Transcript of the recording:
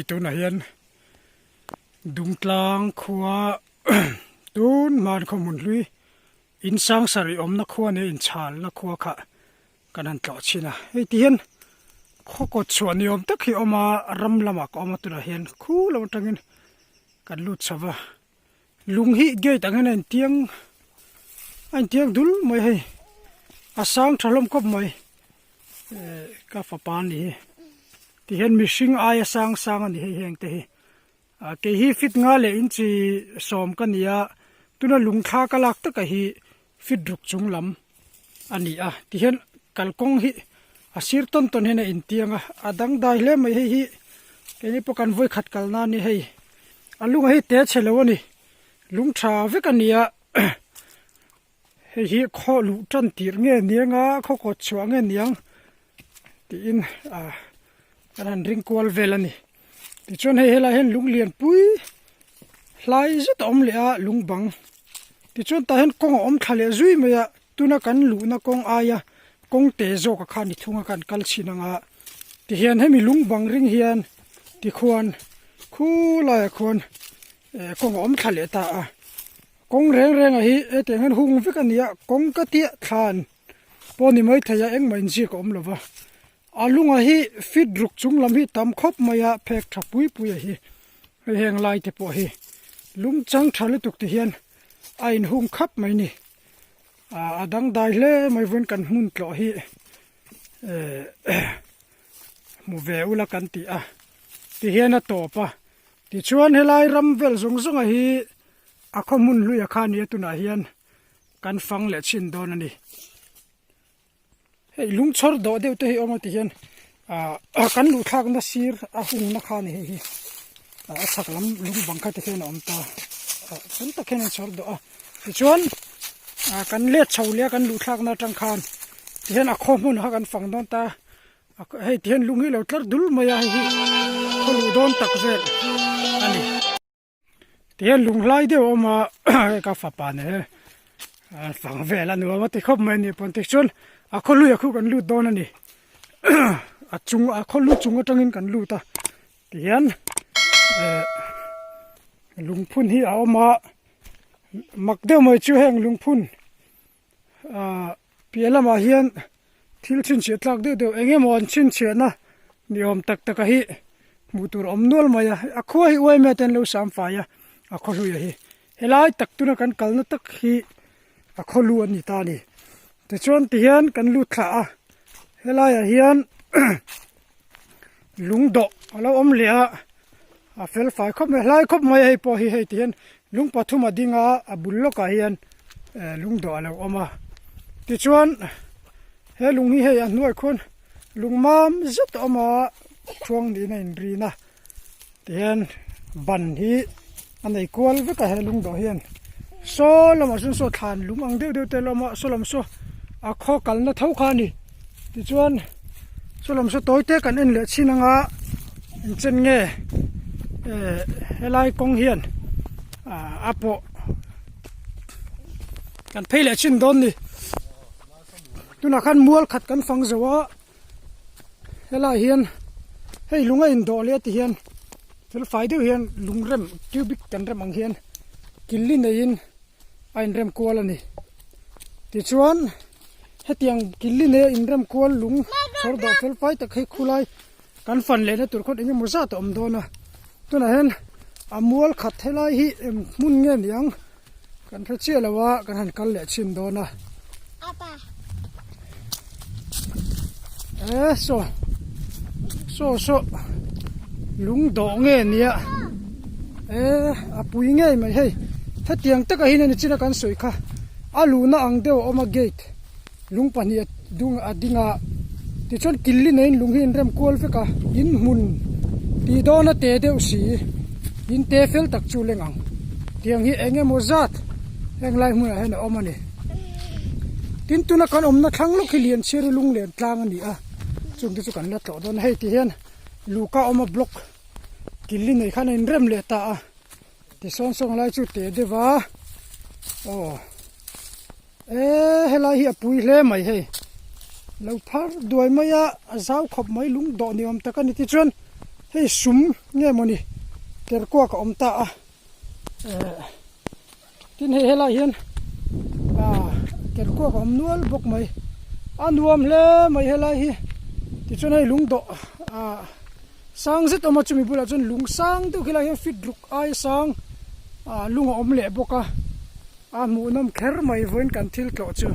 Hei tunah hian Dungtlang khua tun hman khaw hmun hlui in sang sarih awmna khua nia inchalna khua kha kan han tlawh chhin a. Hei ti hian khaw kawt chhuah ni awm tak hi a awm a, ram lamah ka awm a tunah hian khu lam atangin kan lut chho va. Lung hi gate ang hian a intiang a intiang dul mai hei a sang tha hlawm khawp mai eh ka fapa a ni hi tihian mihring aia sang sang a ni hei heng te hi ah kei hi fit nga leh inchi sawm ka ni a tuna lung thla ka lak taka hi fit ruk chung lam a ni a tihian kalkawng hi a sir tawn tawn hian a intiang a a dangdai hle mai hei hi keini pawh kan vawikhat kal na a ni hei a lunga hi te chhe lo a ni lung tha vek a ni a hei hi khaw luh tan tirh nge niang a khaw kawt chhuah nge niang tiin ah kan han ring kual vel a ni tichuan hei helaiah hian lung lian pui hlai zet a awm leh a lung bang tichuan tah hian kawng a awm thla leh zui mai a tuna kan luhna kawng aia kawng te zawk a khan ni thung a kan kal chhin ang a tihian hemi lung bang ring hian tikhuan khulaiah khuan eh kawng a awm thla leh ta a kawng reng reng a hi hetiang hian hung vek a ni a kawng ka tiah thlan pawh ni maithei a engmah inziak a awm lo va. A lunga hi fit ruk chung lam hi tam khawp mai a phek tha pui pui a hi hei heng lai te pawh hi lung chang tha lutuk ti hian a in hung khap mai ni ah a dangdai hle mai vawiin kan hmun tlawh hi eh hmu ve ula kan ti a ti hian a tawp a tichuan helai ram vel zawng zawng a hi a khaw hmun hlui a kha nia tunah hian kan fang leh chhin dawn a ni. Hei lung chhawr dawh deuh te hi a awm a ti hian ah kan luh thlakna sir a hungna kha a ni hei hi a chhak lam lung bang kha ti khian a awm ta ah tam tak hian an chhawr dawh a tichuan ah kan let chho leh a kan luh thlakna atang khan tihian a khaw hmun kha kan fang dawn ta hei tihian lung hi a lo tlar dul mai a hei hi khaw luh dawn tak vel a ni. Tihian lung hlai deuh a awm a hei ka fapa nen hian fang vel a nuam a ti khawp mai a ni pawn tichuan a khaw hlui a khu kan lut dawn a ni a chung a khaw lu chung atangin kan lut a tihian eh lungphun hi a awm a mak deuh mai chu heng lungphun ah piah lamah hian thil chhinchhiah tlak deuh deuh eng emaw an chhinchhiahna ni awm tak tak a hi hmuh tur a awm nual mai a a khua hi uaime te an lo sam fai a a khaw hluia hi helai tak tuna kan kalna tak hi a khaw lu a ni ta a ni tichuan tihian kan lut thla a helaiah hian lung dawh a lo awm leh a a fel fai khawp mai hlai khawp mai a hei pawh hi hei tihian lung pathum a ding a a bul lawkah hian eh lung dawh a lo awm a tichuan he lung hi hei a hnuai khuan lung mam zet a awm a khuang niin a inrin a tihian ban hi a nei kual vek a he lung dawh hian saw lamah sawn saw thlan lung ang deuh deuh te a lo awm a saw lam saw a khaw kalna tho kha a ni. Tichuan chu lam saw tawi te kan en leh chin anga engchen nge eh helai kawng hian ah a pawh kan phei leh chin dawn ni tunah khan mual khat kan fang zo a helai hian hei lung a indawh leh a ti hian thil fai deuh hian lung rem cubic kan rem ang hian killi neiin a inrem kual a ni tichuan. Hetiang killi nei a inrem kual lung chhawr dawh fel fai tak hi khulai kan fan lehna tur khawn engemaw zat a awm dawn a tunah hian a mual khat helai hi eng hmun nge ni ang kan hre chiah lo a kan han kal leh chhin dawn a e saw saw saw lung dawh nge nia e a pui ngei mai hei hetiang takah hian a ni chin a kan sawi kha. A luhna ang deuh a awm a gate lung pahnih a dung a ding a tichuan killi neiin lung hi an rem kual vek a in hmun tih dawn a te deuh si in te fel tak chu leng ang tiang hi eng emaw zat heng lai hmunah hian a awm a ni tin tuna kan awmna thlang lawk hi Lianchhiari lunglen tlang a ni a chung te chu kan la tlawh dawn a hei ti hian luhka a awm a block killi nei khan a inrem leh ta a. Tisawn sawn lai chu teh deuh a aw e helai hi a pui hle mai hei lo phar duai mai a a zau khawp mai lung dawh ni awm tak a ni tichuan. Hei sum nge mawni kerkuak a awm ta a eh tin hei helai hian ah kerkuak a awm nual bawk mai a nuam hle mai helai hi tichuan hei lungdawh ah sang zet awm a chumi bulah chuan lung sang deuh khilai hian feet ruk ai sang ah lung a awm leh bawk a a hmuhnawm kher mai vawiin kan thil tlawh chu.